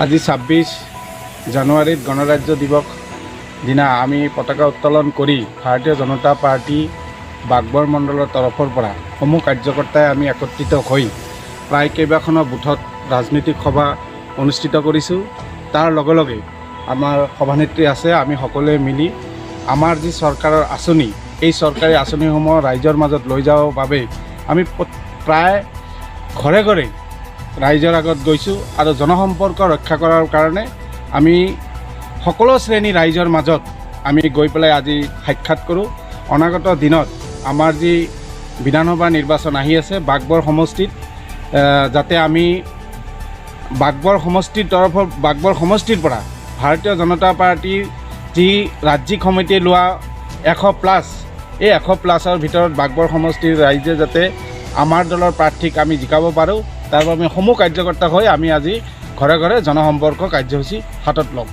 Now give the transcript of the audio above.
আজি 26 জানুৱাৰীত গণৰাজ্য দিৱস দিনা আমি পতাকা উত্তোলন কৰি ভাৰতীয় জনতা পাৰ্টী বাঘবৰ মণ্ডলৰ তৰফৰ পৰা সমূহ কাৰ্যকৰ্তাই আমি একত্ৰিত হৈ প্ৰায় কেইবাখনো বুথত ৰাজনৈতিক সভা অনুষ্ঠিত কৰিছোঁ। তাৰ লগে লগে আমাৰ সভানেত্ৰী আছে, আমি সকলোৱে মিলি আমাৰ যি চৰকাৰৰ আঁচনি, এই চৰকাৰী আঁচনিসমূহ ৰাইজৰ মাজত লৈ যাবৰ বাবে আমি প্ৰায় ঘৰে ঘৰে ৰাইজৰ আগত গৈছোঁ আৰু জনসম্পৰ্ক ৰক্ষা কৰাৰ কাৰণে আমি সকলো শ্ৰেণী ৰাইজৰ মাজত আমি গৈ পেলাই আজি সাক্ষাৎ কৰোঁ। অনাগত দিনত আমাৰ যি বিধানসভা নিৰ্বাচন আহি আছে, বাঘবৰ সমষ্টিত যাতে আমি বাঘবৰ সমষ্টিৰ তৰফৰ, বাঘবৰ সমষ্টিৰ পৰা ভাৰতীয় জনতা পাৰ্টীৰ যি ৰাজ্যিক সমিতিয়ে লোৱা 100 প্লাছ, এই 100 প্লাছৰ ভিতৰত বাঘবৰ সমষ্টিৰ ৰাইজে যাতে আমাৰ দলৰ প্ৰাৰ্থীক আমি জিকাব পাৰোঁ, তাৰ বাবে সমূহ কাৰ্যকৰ্তা হৈ আমি আজি ঘৰে ঘৰে জনসম্পৰ্ক কাৰ্যসূচী হাতত ল'ম।